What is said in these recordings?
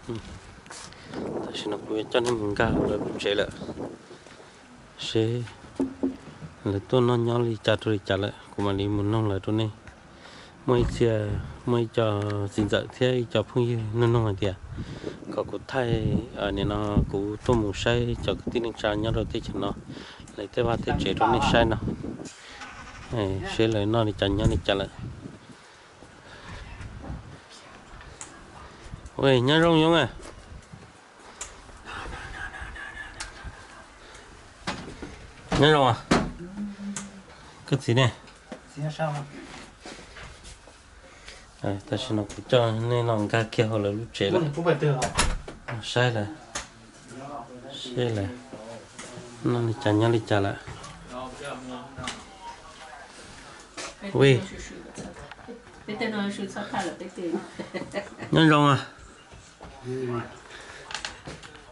Tam sim no kuv yuav coj nej mus nkag hauv lawv lub tsev lawm, seb lawv tuaj noj nyob li cas rau li cas lawm, kuv mam li mus noog lawv rau nej. Muaj ib txhia, muaj ib co txiv ntxawm thiab ib co phooj ywg nug noog hais tias kom kuv thaij, nim no kuv tuaj mus saib cov kwv tij neej tsa nyob rau teb chaws no, lawv tej vaj tej tsev rau nej saib no, seb lawv noj li cas nyob li cas lawm. Ua nyob zoo yoov a. Nyob zoo, koj txiv ne? Tam sim no kuv coj nej no nkag kiag hauv lawv lub tsev lawm, saib lawv, seb lawv noj li cas nyob li cas lawm. Ui, nyob zoo a.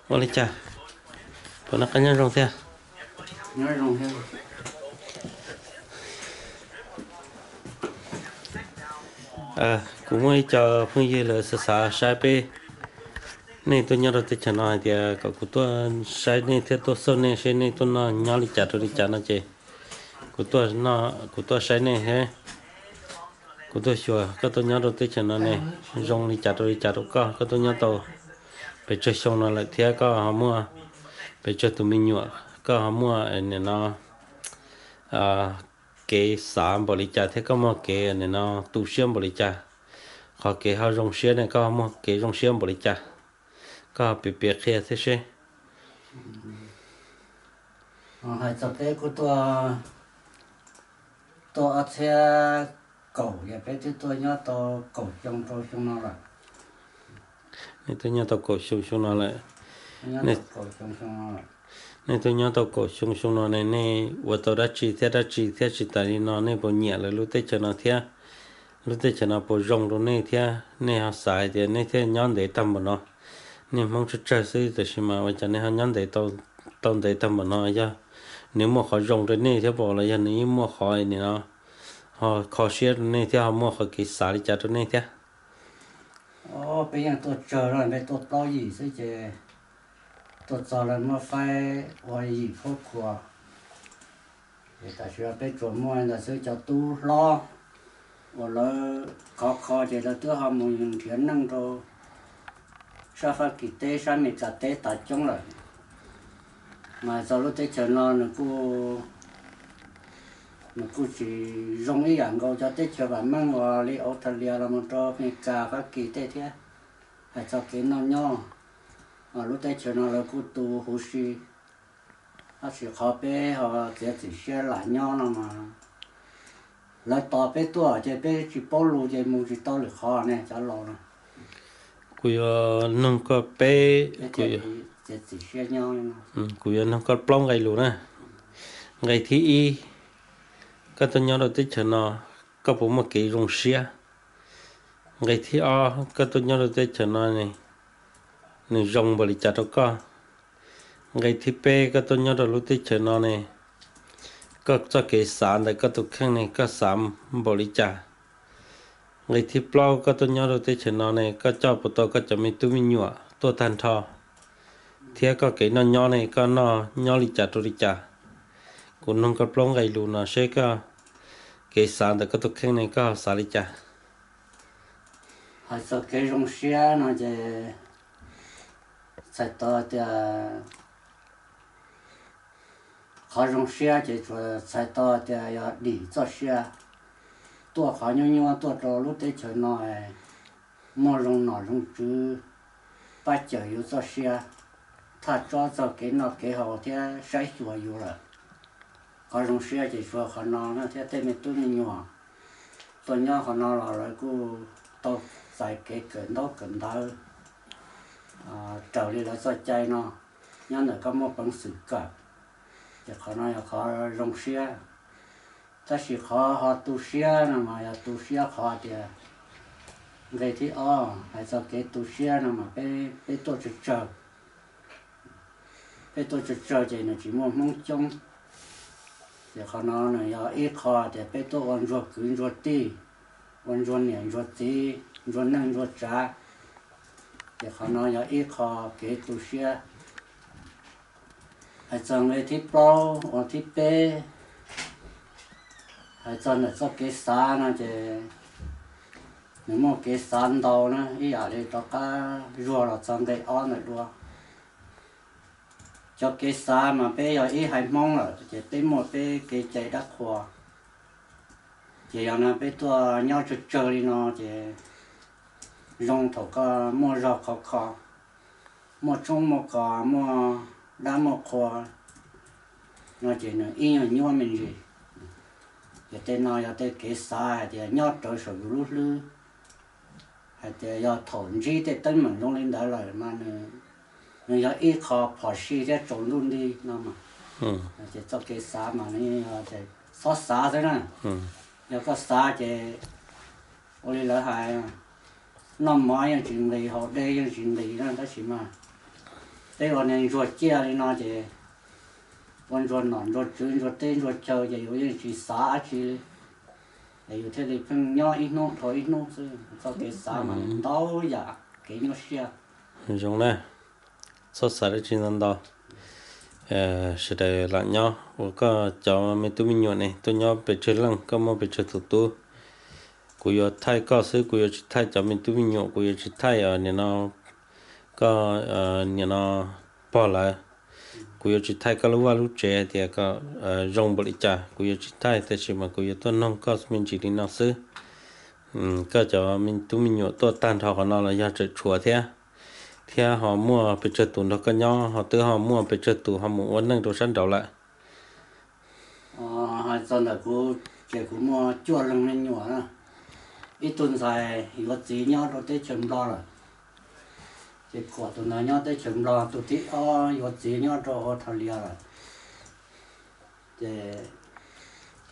Ua li cas, puas noj qab nyob zoo thiab? Kuv muaj ib co phooj ywg lawv xav xav saib peb, nej tuaj nyob rau teb chaws no hais tias kom kuv tuaj saib nej thiab tuaj xauj nej seb nej tuaj noj nyob li cas rau li cas no ces kuv tuaj saib nej thiab. Kuv tuaj xyuas koj tuaj nyob rau teb chaws no ne, zoo li cas rau li cas rau koj, koj tuaj nyob tau pes tsawg xyoo no lawm thiab koj ho muaj pes tsawg tus me nyuam, koj ho muaj nim no kev xav npaum li cas thiab koj muaj kev nim no tu siab npaum li cas, qhov kev ho zoo siab ne koj ho muaj kev zoo siab npaum li cas, koj ho piav piav qhia thiab seb. Hais txog peb kuj tuaj, tuaj ob txhiab kaum yog peb twb tuaj nyob tau kaum xyoo rau xyoo no lawm. Nej tuaj nyob tau kaum xyoo xyoo no lawm. Nej tuaj nyob tau kaum xyoo xyoo no ne, nej ua tau dab tsi thiab dab tsi thiab tsis tas li no nej puas nyiam lawv lub teb chaws no thiab? Lub teb chaws no puas zoo rau nej thiab nej ho xav hais tias nej thiaj nyob ntev tag npaum no? Nej Hmoob tsawg tsawg xwb tab sis mas ua cas nej ho nyob ntev tau ntev tag npaum no? Yog nws muaj qhov zoo rau nej thiab pom los yog nws yeej muaj qhov nim no ho kho siab rau nej thiab ho muaj qhov kev xav li cas rau nej thiab? Peb yeej tuaj tsawg lawm, peb tuaj plaub yim xwb ces tuaj txog lawv muab faib ua yim phuab khua. Ces tam sim no peb tsuas muaj ntawd xwb, cov tub hlob uas lawv khov kho ces lawv twb ho mus nrhiav neej rau sab Fab Kis teb sab Mes Kas teb tas coob lawm. Mas txog lub teb chaws no nws kuj, nws kuj tsis zoo ib yam nkaus cov teb chaws vam meej uas li Australia los mus rau Mes Kas Fab Kis tej thiab. Hais txog kev noj nyob, lub teb chaws no lawv kuj tu huv si, tab sis qhov peb ho txiav txim siab lam nyob no mas lawv tos peb tuaj ces peb tsis paub lus ces mus tsis tau lwm qhov ne cov laus no. Kuv yuav nug koj peb, kuv yuav nug koj plaub nqe lus na. Nqe thib ib, koj tuaj nyob rau teb chaws no, koj puas muaj kev zoo siab? Nqe thib ob, koj tuaj nyob rau teb chaws no ne, nws zoo npaum li cas rau koj? Nqe thib peb, koj tuaj nyob rau lub teb chaws no ne, koj txoj kev xav ntawm koj tus kheej ne koj xav npaum li cas? Nqe thib plaub, koj tuaj nyob rau teb chaws no ne koj coj puas tau koj cov me tub me nyuam tuaj tag nrho, thiab koj kev noj nyob ne koj noj nyob li cas rau li cas? Kuv nug koj plaub nqe lus no seb koj kev xav ntawm koj tus kheej ne koj xav li cas? Hais txog kev zoo siab no ces txhais tau tias qhov zoo siab ces tsuas txhais tau tias yog dim txoj sia, tuaj qhov nyuaj nyuaj tuaj rau lub teb chaws no, muaj zoo nom zoo tswv pab cawm yus txoj sia, thaj tsob txog kev noj kev haus thiab saib xyuas yus lawm. Qhov zoo siab ces tsuas qhov no thiab tej me tub me nyuam tuaj nyob qhov no los lawv kuj tau txais kev kawm ntaub kawm ntawv raws li lawv txoj cai no, nyob ntawm koj muaj peev xwm kawm, ces qhov no yog qhov zoo siab. Tab sis qhov ho tu siab no mas yog tu siab qhov tias nqe thib ob hais txog kev tu siab no mas peb tuaj tsawg tsawg, peb tuaj tsawg tsawg ces nws tsis muaj Hmoob coob. Ces qhov no nws yog ib qho tias peb tuaj ua ntsuag kwv ntsuag tij, ua ntsuag niam ntsuag txiv, ntsuag neej ntsuag tsav, Ces qhov no yog ib qho kev tu siab. Hais txog nqe thib plaub uas thib peb, hais txog ntawm txoj kev xav no ces nws muaj kev xav ntau na, ib yam li rov qab zuag los txog nqe ob ntawm dua. Cov kev xav mas peb yog ib haiv Hmoob lawm ces peb muaj peb kev cai dab qhuas. Ces yog no peb tuaj nyob tsawg tsawg li no ces zoo thaum koj muaj zog khov kho, muaj tshoob muaj kos, muaj dab muaj qhua no ces nws ib nyuag nyuaj me ntsis. Ces tej no yog tej kev xav hais tias nyob rawv saum yus lub hlwb, hais tias yog thaum ntsib tej teeb meem zoo li ntawd lawm mas nws yog ib qho phom sij thiab tsaus ntuj nti no mas. Ces txoj kev xav mas nws yog xob xav xwb na. Yog koj xav ces ua li lawv hais, noj mov yeej tsis nqis, haus dej yeej tsis nqis na, tab sis mas peb ua neeg ntsuag ciaj li no ces ua ntsuag nom ntsuag tswv ntsuag teb ntsuag chaw ces yus yeej tsis xav dab tsi li. Es yus thiaj li pheej nyob ib hnub dhau ib hnub xwb, txoj kev xav mas ntau yam kev nyuaj siab. Zoo na, txhob xav dab tsi ntau ntau. Sawv daws lam nyob ua koj cov me tub me nyuam ne, tuaj nyob pes tsawg leej koj muaj pes tsawg tus tub. Kuv yuav thaij koj xwb, kuv yuav tsis thaij cov me tub me nyuam, kuv yuav tsis thaij nim no koj nim no pog lawv. Kuv yuav tsis thaij koj lub vaj lub tsev hais tias koj zoo npaum li cas, kuv yuav tsis thaij, tab sis mas kuv yuav tuaj noog koj me ntsis li no xwb. Koj cov me tub me nyuam tuaj tag nrho qhov no los yog tseem tshuav thiab, thiab ho muaj pes tsawg tus nrog koj nyob, ho twb ho muaj pes tsawg tus ho mus ua neej rau sab nraud lawm? Hais txog ntawm kuv ces kuv muaj cuaj leeg me nyuam na. Ib tug ntxhais yuav txiv nyob rau teb chaws Nplog lawm, ces kuam tus ntawd nyob teb chaws Nplog. Tus thib ob yuav txiv nyob rau Australia lawm. Ces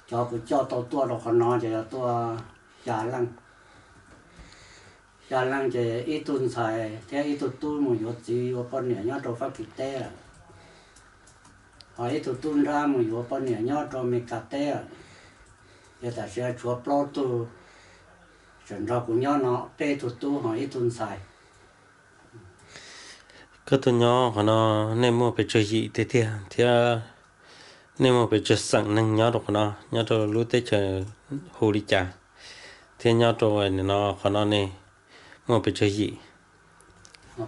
cov kuv coj tau tuaj rau qhov no ces yog tuaj xya leej. Xya leej ces ib tug ntxhais thiab ib tug tub mus yuav txiv yuav poj niam nyob rau Fab Kis teb lawm, ho ib tug tub nrab mus yuav poj niam nyob rau Amelikas teb lawm. Ces tam sim no tshuav plaub tug tseem nrog kuv nyob no, peb tug tub ho ib tug ntxhais. Koj tuaj nyob qhov no, nej muaj pes tsawg yim tiag tiag thiab nej muaj pes tsawg xeem neeg nyob rau qhov no, nyob rau lub teb chaws hu li cas, thiab nyob rau nim no qhov no ne muaj pes tsawg yim?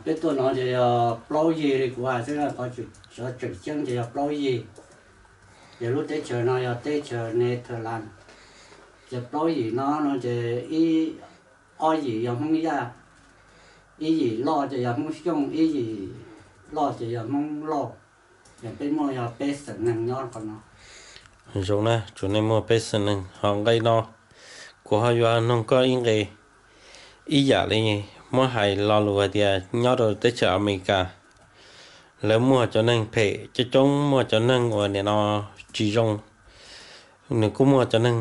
Peb tuaj no ces yog plaub yig li kuv hais xwb, qhov tseem ceeb ces yog plaub yig. Ces lub teb chaws no yog teb chaws Netherlands. Ces plaub yim no no ces ib, ob yim yog Hmoob Yaj, ib yim loj ces yog Hmoob Xyooj, ib yim loj ces yog Hmoob Lauj. Ces peb muaj yog peb xeem neeg nyob qhov no. Zoo na, tsuas nej muaj peb xeem neeg ho nqe no, kuv ho yuav noog koj ib nqe ib yam li muab hais lo lus hais tias nyob rau teb chaws Amelikas, lawv muaj cov neeg phem coob coob, muaj cov neeg uas nim no tsis zoo, nws kuj muaj cov neeg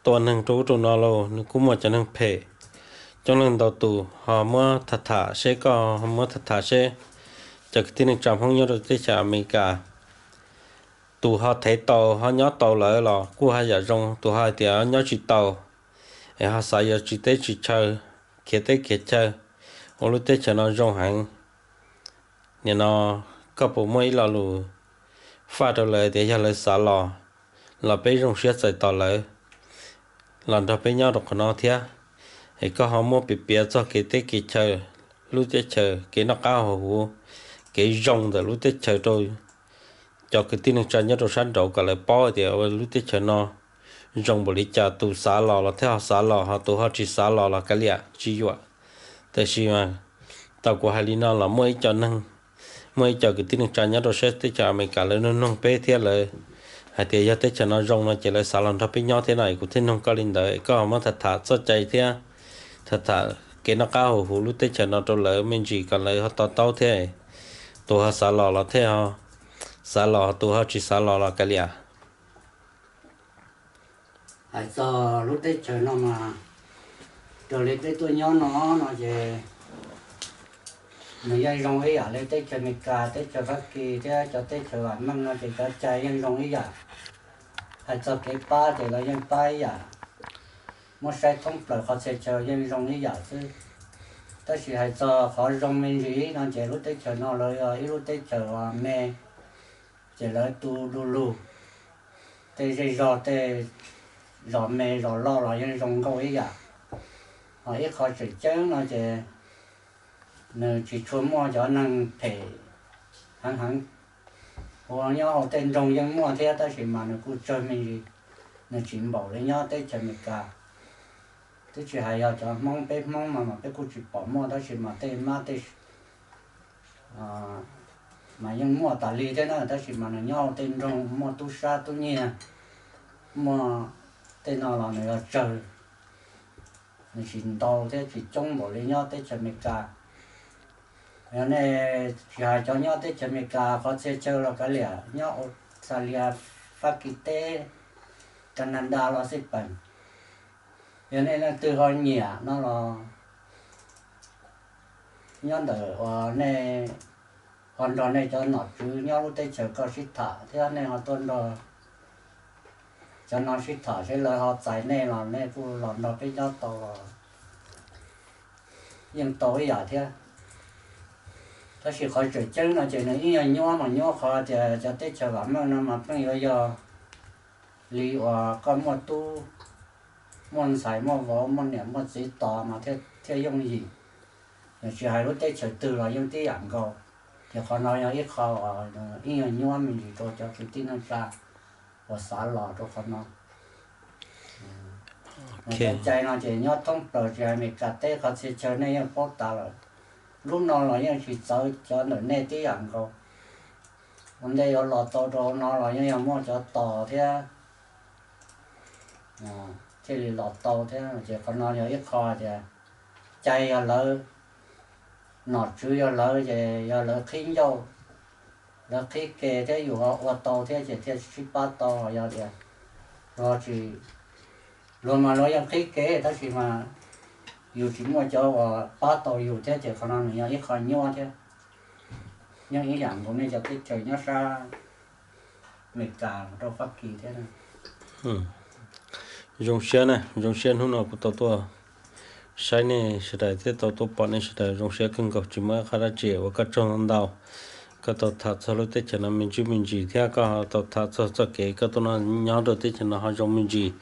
tua neeg rau ub rau no lauj, nws kuj muaj cov neeg phem coob leej ntau tus. Ho muab tham tham seb, koj muab tham tham seb cov kwv tij neej tsa Hmoob nyob rau teb chaws Amelikas, tus ho thev tau ho nyob tau lawm los kuj haj yam zoo, tus ho hais tias nyob tsis tau es ho xav yuav tsis teb tsis chaw, khiav teb khiav chaw, ua lub teb chaws no zoo heev. Nim no koj puas muaj ib lo lus faj rau lawv tias yog lawv xav los, los peb zoo siab txais tos lawv los nrog peb nyob rau qhov no thiab? Es koj ho muab piav piav txog kev teb kev chaw, lub teb chaws, kev noj qab haus huv, kev zoo ntawm lub teb chaws rau cov kwv tij neej tsa nyob rau sab nraud kom lawv paub tias lub teb chaws no zoo npaum li cas, tus xav los los thiaj ho xav los, ho tus ho tsis xav los los kav liam tsis yuam. Tab sis mas tau kuv hais li no los muaj ib co neeg, muaj ib co kwv tij neej tsa nyob rau sab teb chaws Amelikas lawv nug noog peb thiab lawv hais tias yog teb chaws no zoo no ces lawv xav los nrog peb nyob thiab no es kuv thiaj noog koj li ntawd, koj muab tham tham txoj cai thiab tham tham kev noj qab haus huv lub teb chaws no rau lawv me ntsis kom lawv ho to taub thiab. Tus ho xav los los thiaj xav los, tus ho tsis xav los los kav liam. Hais txog lub teb chaws no mas, raws li peb tuaj nyob no no ces nws yeej zoo ib yam li teb chaws Amelikas, teb chaws Fab Kis thiab cov teb chaws vam meej no ces cov cai yeej zoo ib yam. Hais txog kev pab ces los yeej pab ib yam. Muab saib thoob plaws qhov txhia chaw yeej zoo ib yam xwb. Tab sis hais txog qhov zoo me ntsis no ces lub teb chaws no lawv yog ib lub teb chaws uas me, ces lawv tu du lug, tej zej zog tej zos me zos loj los yeej zoo nkauj ib yam. Ho ib qho tseem ceeb no ces nws tsis tshua muaj cov neeg phem heev heev. Ua nyob hauv tej nroog yeej muaj thiab tab sis mas nws kuj tsawg me ntsis, nws tsis npaum li nyob teb chaws Amelikas. Twb tsis hais yog cov Hmoob, peb Hmoob mas mas peb kuj tsis pom muaj tab sis mas tej mab tej mas yeej muaj tas li thiab na, tab sis mas nws nyob hauv tej nroog muaj tub sab tub nyiag, muaj tej no los nws yog tsawg, nws tsis ntau thiab tsis coob npaum li nyob teb chaws Amelikas. Yog nej tsis hais cov nyob teb chaws Amelikas, qhov txhia chaw los kav liam, nyob Australia, Fab Kis teb, Canada los xij peem, yog nej leej twg ho nyiam no los nyob ntawm uas nej ho nrog nej cov nom tswv nyob lub teb chaws koj sib tham thiab nej ho tuaj nrog cov no sib tham seb lawv ho txais nej los nej kuj los nrog peb nyob tau los yeej tau ib yam thiab. Tab sis qhov tseem ceeb no ces nws ib nyuag nyuab mas nyuab qhov tias cov teb chaws vam meej no mas pheej yuav yog li uas koj muaj tub muaj ntxhais muaj vauv muaj niam muaj txiv tos mas thiaj yooj yim. Yog tsis hais lub teb chaws twg los yeej tib yam nkaus. Ces qhov no yog ib qho uas ib nyuag nyuab me ntsis rau cov kwv tij neej tsa uas xav los rau qhov no. Cov cai no ces nyob thoob plaws tsis hais Amelikas teb qhov txhia chaw nej yeej paub tas lawm. Lub no los yeej tsis txawv cov ntawm nej tib yam nkaus. Ua ntej yuav los tau rau no los yeej yog muaj cov tos thiab thiaj li los tau thiab. Ces qhov no yog ib qho tias cai yog lawv, nom tswv yog lawv ces yog lawv qhib ncauj, lawv qhib ke thiab yus ho ua tau thiab ces thiaj sib pab tau. Yog tias luag tsis, luag mas luag yeej qhib ke tab sis mas yus tsis muaj cov uas pab tau yus thiab ces qhov no nws yog ib qho nyuaj thiab. Nyob ib yam nkaus nej cov teb chaws nyob sab Amelikas rau Fab Kis thiab. Zoo siab na, zoo siab hnub no kuv tau tuaj saib nej sawv daws thiab tau tuaj pom nej sawv daws, zoo siab kawg nkaus tsis muaj ib qho dab tsi, ua koj tsaug ntau. Koj tau tham txog lub teb chaws no me ntsis me ntsis thiab koj tau tham txog txoj kev koj tuaj nyob rau teb chaws no ho zoo me ntsis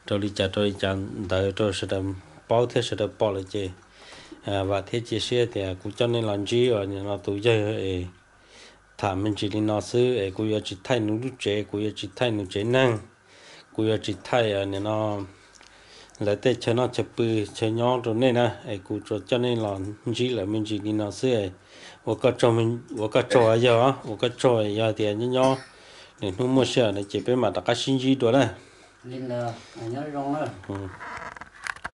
rau li cas rau li cas ntawd rau sawv daws paub thiab sawv daws pom lawm ces vam thiab cia siab tias kuv coj nej los ntsib uas nim no tus yawg es tham me ntsis li no xwb es kuv yuav tsis thaij nws lub tsev, kuv yuav tsis thaij nws tsev neeg, kuv yuav tsis thaij nim no lawv tej chaw noj chaw pw chaw nyob rau nej na, es kuv tsuas coj nej los ntsib lawv me ntsis li no xwb. Ua koj tsaug, ua koj tsaug yog, ua koj tsaug yog tias nyob nyob nws hnub muaj sij hawm no ces peb mam rov qab sib ntsib dua na.